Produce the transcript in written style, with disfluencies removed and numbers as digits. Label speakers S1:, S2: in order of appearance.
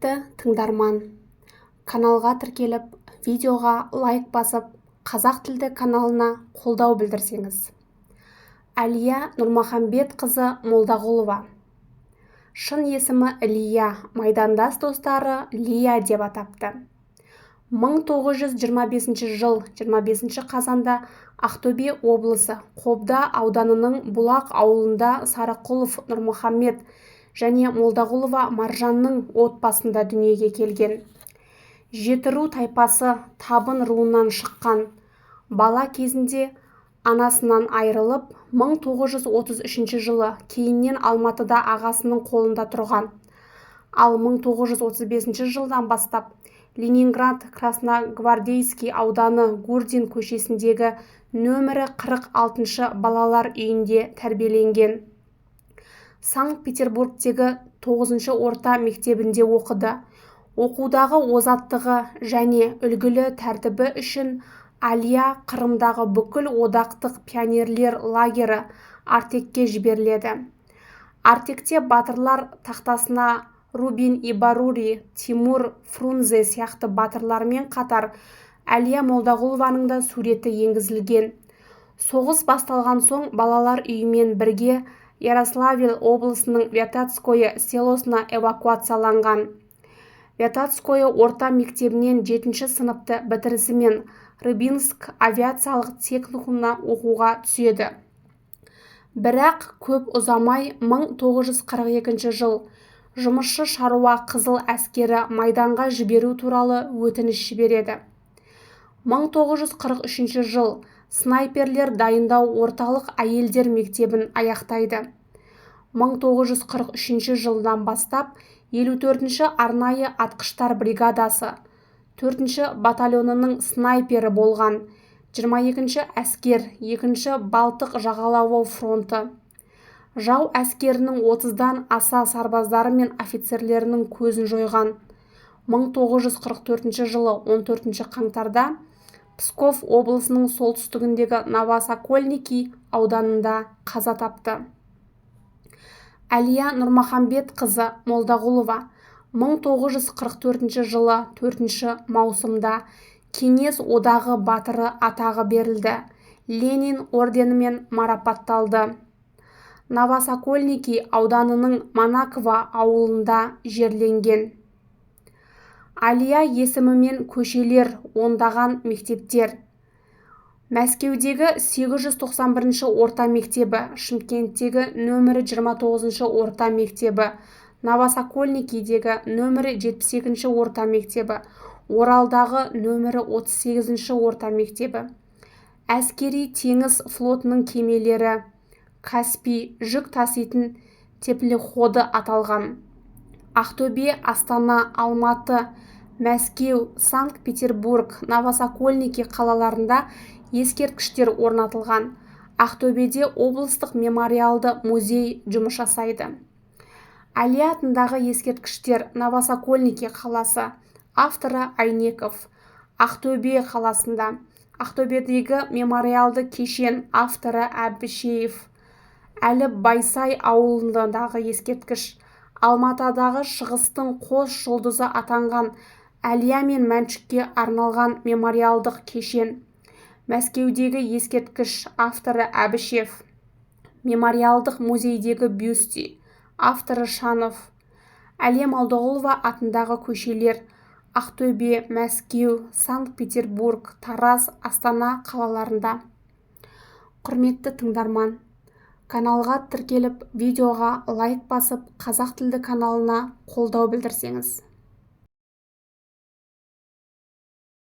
S1: Құрметті тыңдарман, каналға тіркеліп, видеоға лайк басып, қазақ тілді каналына қолдау білдірсеңіз. Әлия Нұрмахамбетқызы Молдағұлова. Шын есімі Лия, майдандас достары Лия деп атапты. 1925 жыл 25 қазанда Ақтөбе облысы Қобда ауданының Бұлақ ауылында Сарықұлов Нұрмұхаммед және Молдағұлова Маржанның отбасында дүниеге келген. Жетіру тайпасы табын руынан шыққан. Бала кезінде анасынан айырылып, 1933 жылы кейіннен Алматыда ағасының қолында тұрған. Ал 1935 жылдан бастап Ленинград Красногвардейский ауданы Гурдин көшесіндегі нөмірі 46 балалар үйінде тәрбиеленген. Санкт-Петербургтегі 9 орта мектебінде оқыды. Оқудағы озаттығы және үлгілі тәртібі үшін Алия Қырымдағы бүкіл одақтық пионерлер лагері Артекке жіберіледі. Артекте батырлар тақтасына Рубин Ибарури, Тимур Фрунзе сияқты батырлармен қатар Әлия Молдағұлованың да суреті енгізілген. Соғыс басталған соң балалар үйімен бірге Ярославль облысының Вятское селосына эвакуацияланған. Вятское орта мектебінен 7 сыныпты бітірісімен Рыбинск авиациялық техникумына оқуға түседі. Бірақ көп ұзамай 1942 жыл жұмысшы шаруа қызыл әскері майданға жіберу туралы өтініш жібереді. 1943 жыл снайперлер дайындау орталық әйелдер мектебін аяқтайды. 1943 жылдан бастап 54-ші арнайы атқыштар бригадасы 4-ші батальонының снайпері болған. 22-ші әскер 2-ші Балтық жағалауы фронты. Жау әскерінің 30-дан аса сарбаздары мен офицерлерінің көзін жойған. 1944 жылы 14 қаңтарда Псков облысының солтүстігіндегі Новосокольники ауданында қаза тапты. Әлия Нұрмахамбетқызы Молдағұлова 1944 жылы 4 маусымда Кеңес одағы батыры атағы берілді. Ленин орденімен марапатталды. Новосокольники ауданының Монаково ауылында жерленген. Алия есімімен көшелер, ондаған мектептер. Мәскеудегі 891 орта мектебі, Шымкенттегі нөмірі 29 орта мектебі, Новосокольникидегі нөмірі 72 орта мектебі, Оралдағы нөмірі 38 орта мектебі. Әскери теңіз флотының кемелері, Каспий жүк таситын теплоходы аталған. Ақтөбе, Астана, Алматы, Мәскеу, Санкт-Петербург, Новосокольники қалаларында ескерткіштер орнатылған. Ақтөбеде облыстық мемориалды музей жұмыс жасайды. Әлия атындағы ескерткіштер Новосокольники қаласы, авторы Айнеков. Ақтөбе қаласында Ақтөбедегі мемориалды кешен, авторы Әбішеев. Әлі Байсай ауылындағы ескерткіш. Алматыдағы шығыстың қос жұлдызы атанған Әлия мен Мәншүкке арналған мемориалдық кешен. Мәскеудегі ескерткіш, авторы Әбішев. Мемориалдық музейдегі бюсти, авторы Шанов. Әлия Молдағұлова атындағы көшелер Ақтөбе, Мәскеу, Санкт-Петербург, Тараз, Астана қалаларында. Құрметті тыңдарман, каналға тіркеліп, видеоға лайк басып, қазақ тілді каналына қолдау білдірсеңіз.